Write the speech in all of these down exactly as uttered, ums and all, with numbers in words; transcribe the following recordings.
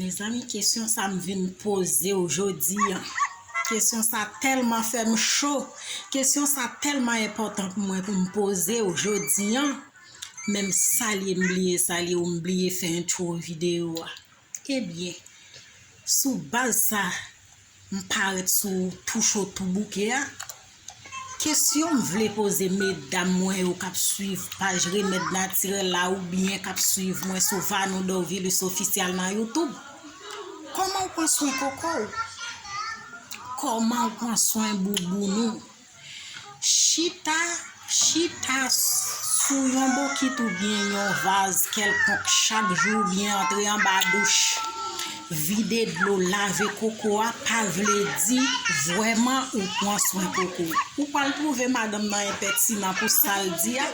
Mezanmi, kesyon sa m vin poze w jodi an. Kesyon sa tèlman fè m cho. Kesyon sa tèlman enpòtan pou mwen pou m poze w jodi an. Men m salye, m bliye salye w, m bliye fè entwo videyo a. Ebyen, sou baz sa, m parèt sou Tou Cho Tou Bouke a. Kesyon m vle poze medam mwen yo k ap swiv paj Remèd Natirèl la oubyen k ap swiv mwen sou Vanou Dorvilus Official nan YouTube, kòman w pran swen koko w? Kòman w pran swen bouboun ou? Chita, chita sou yon bokit oubyen yon vaz kèlkonk chak jou oubyen antre anba douch. Vide dlo, lave koko a pa vle di vrèman ou pran swen koko. Ou pral twouve madanm nan enpètinan pou sa l di a.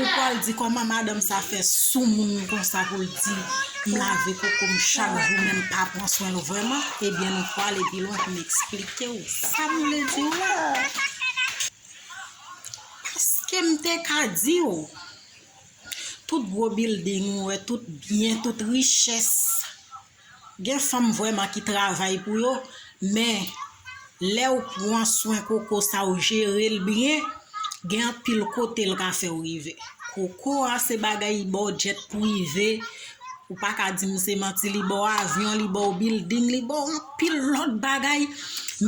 Ou pral di kòman madanm sa fè soumoun konsa pou l di m lave koko m chak jou men m pa pran swen l vrèman. Ebyen nou pral pi lwen pou m eksplike w sa m vle di w la. Paske m te ka di w, tout gwo bilding ou wè, tout byen, tout richès, gen fanm vrèman ki travay pou yo, men lè w pran swen koko sa w jere l byen, gen anpil kote l ka fè w rive. Koko a se bagay bòdjèt prive, ou pa ka di m se manti, li ba w avyon, li ba w bilding, li ba w anpil lòt bagay,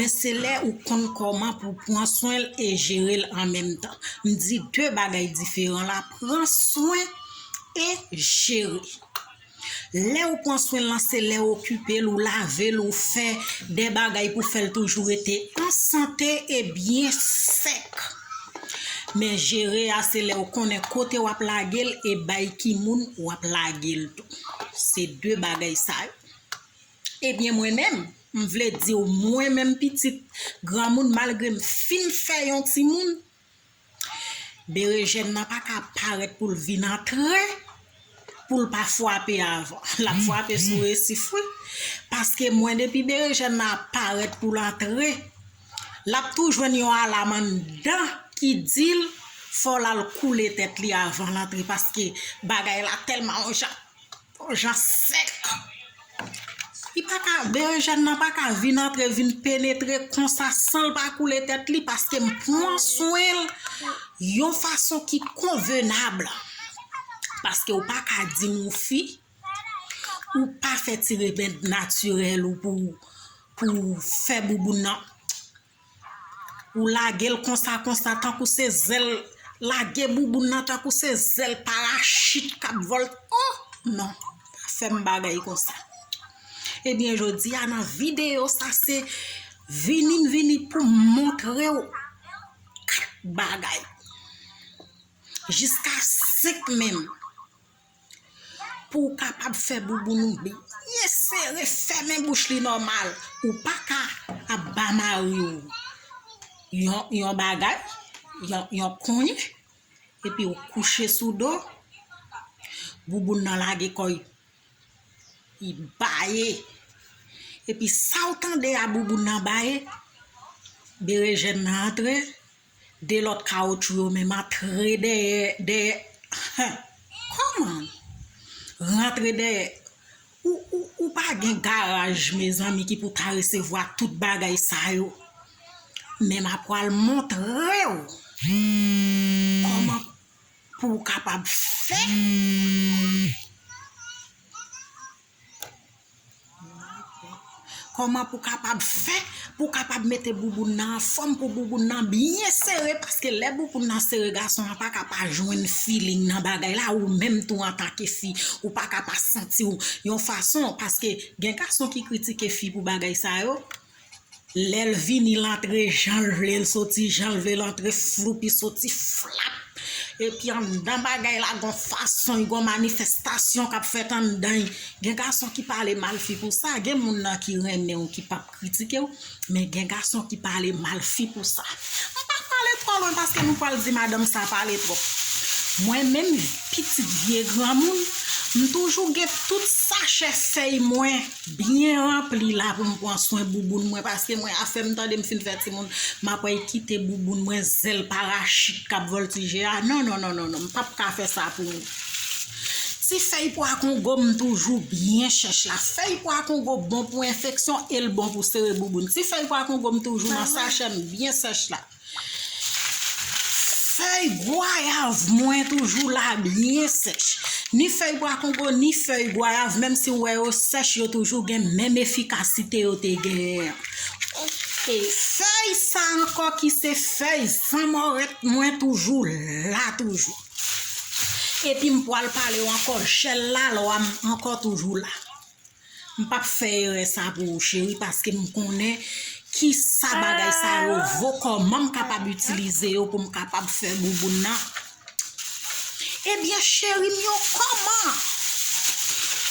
men se lè ou konn kòman pou w pran swen l e jere l an menm tan. M di de bagay diferan la, pran swen e jere. Lè ou pran swen l lan, se lè ou okipe l, ou lave l, ou fè de bagay pou fè l toujou rete an sante e byen sèk. Men jere a, se lè ou konnen kote w ap lage l e bay ki moun w ap lage l tou. Se de bagay sa yo. Ebyen mwen menm, m vle di w, mwen menm pitit granmoun, malgre m fin fè yon timoun, berejèn nan pa ka parèt pou l vin antre, pou l pa frape avan. L ap frape sou resif wi. Paske mwen depi berejèn nan ap parèt pou l antre, l ap tou jwenn yon alam anndan ki di l fò l al koule tèt li avan l antre, paske bagay la tèlman yon jan, yon jan sèk. Li pa ka, berejèn nan pa ka vin antre, vin penetre konsa san l pa koule tèt li, paske m pran swen l yon fason ki konvenab. Paske ou pa ka di m ou fi, ou pa fè ti remèd natirèl ou pou, pou fè bouboun nan. Ou lage l konsa, konsa, tankou se zèl, lage bouboun nan tankou se zèl parachit k ap vòlte. Oh, non, pa fè m bagay konsa. Ebyen, jodi a nan videyo sa, se vini m vini pou m montre w kat bagay. Jiska senk menm. Pou w kapab fè bouboun ou byen sere, fèmen bouch li nòmal. Ou pa ka ap ba mari w yon, yon bagay, yon, yon konyen, epi w kouche sou do, bouboun nan lage kò l, li baye. Epi sa w tande a bouboun nan baye, berejèn nan antre, de lòt kawotchou yo menm antre dèyè, dèyè. Kòman? Rantre dèyè. Ou, ou, ou pa gen garaj, mezanmi, ki pou ta resevwa tout bagay sa yo. Men m ap pral montre w kòman pou w kapab fè. Kòman pou kapab fè, pou kapab mete bouboun nan anfòm, pou bouboun nan byen sere, paske lè bouboun nan sere, gason an pa ka pa jwenn feeling nan bagay la, ou menm tou antanke fi, ou pa ka pa santi w yon fason, paske gen gason ki kritike fi pou bagay sa yo. Lè l vini, l antre jan l vle, l soti jan l vle, l antre floup, li soti flap. Epi anndan bagay la, gon fason, gon manifestasyon k ap fèt anndan. Gen gason ki pale mal fi pou sa, gen moun nan ki renmen w, ki p ap kritike w, men gen gason ki pale mal fi pou sa. M pa pale twò lwen paske nou pral di madanm sa pale twòp. Mwen menm, pitit vye granmoun, m toujou gen tout sachè fèy mwen byen ranpli la pou m pran swen bouboun mwen, paske mwen afè m tande m fin fè timoun, m ap al kite bouboun mwen zèl parachit k ap vòltije a. Non, non, non, non, non, m p ap ka fè sa pou ou. Ti fèy pwa kongo m toujou byen chèch la. Fèy pwa kongo bon pou enfeksyon e l bon pou sere bouboun. Ti fèy pwa kongo m toujou nan sachè m byen sèch la. Fèy gwayav mwen toujou la byen sèch. Ni fèy pwa kongo, ni fèy gwayav, menm si w wè yo sèch, yo toujou gen menm efikasite yo te genyen an. Fèy sa ankò ki se fèy zanmòrèt mwen toujou la toujou. Epi m pwal pale w ankò, jèl lalwa m ankò toujou la. M p ap fè erè sa pou ou, cheri, paske m konnen ki sa bagay sa yo vo, kòman m kapab itilize yo pou m kapab fè bouboun nan. Ebyen, cheri m yo, kòman?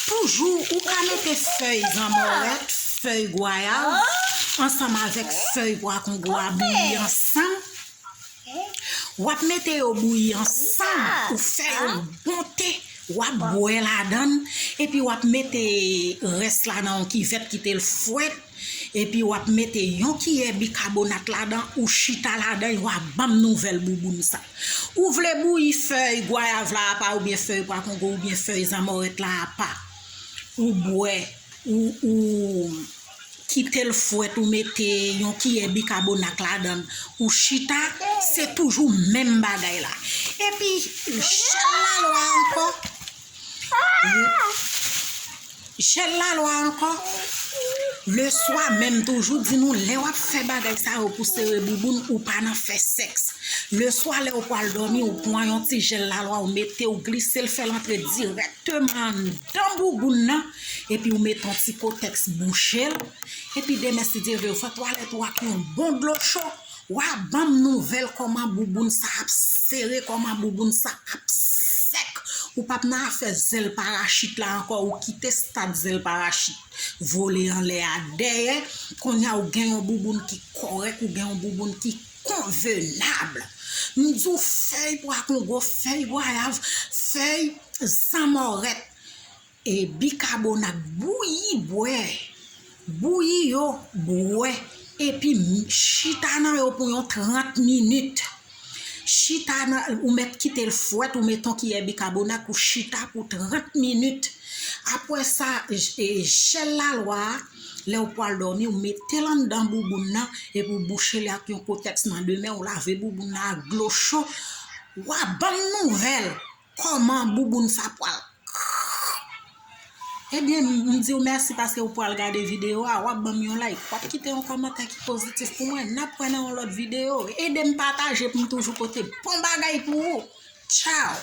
Toujou, ou ka mete fèy zanmòrèt, fèy gwayav, ansanm avèk fèy pwa kongo a bouyi ansanm. W ap mete yo bouyi ansanm, ou fè yo bon te, w ap bwè ladan l, epi w ap mete rès la nan yon kivèt, kite l fwèt, epi w ap mete yon kiyè bikabonat ladan, ou chita ladan, w ap ban m nouvèl bouboun sa. Ou vle bouyi fèy gwayav la apa, oubyen fèy pwa kongo, oubyen fèy zanmòrèt la apa. Ou bwè, ou, ou kite l fwèt, ou mete yon kiyè bikabonat ladan l, ou chita, se toujou menm bagay la. Epi, jèl lalwa ankò. Jèl lalwa ankò. Leswa menm toujou di nou, lè w ap fè bagay sa yo pou sere bouboun, ou pa nan fè sèks. Leswa, lè w pral dòmi, ou pran yon ti jèl lalwa, ou mete, ou glise l, fè l antre dirèkteman anndan bouboun nan, epi ou mete yon ti kotèks bouche l, epi demen, si Dye vle, ou fè twalèt ou ak yon bon dlo cho, w a ban m nouvèl kòman bouboun sa ap sere, kòman bouboun sa ap sèk. Ou p ap nan afè zèl parachit la ankò, ou kite stad zèl parachit vole anlè a dèyè. Kounye a ou gen yon bouboun ki kòrèk, ou gen yon bouboun ki konvenab. M di w fèy pwa kongo, fèy gwayav, fèy zanmòrèt, e bikabonat, bouyi bwè. Bouyi yo, bwè. Epi m-, chita nan yo pou yon trant minit. Chita nan, ou mèt kite l fwèt, ou mete yon kiyè bikabonat, ou chita pou trant minit. Apre sa, j-, e, jèl lalwa a, lè w pral dòmi, ou mete l anndan bouboun nan, epi ou bouche li ak yon kotèks nan de men, ou lave bouboun nan ak dlo cho. W a ban m nouvèl kòman bouboun sa pral. Ebyen, m di w mèsi paske w pral gade videyo a, w ap ban m yon like, w ap kite yon kòmantè ki pozitif pou mwen. N ap wè nan yon lòt videyo. Ede m pataje pou m toujou pote bon bagay pou ou. Tchaw!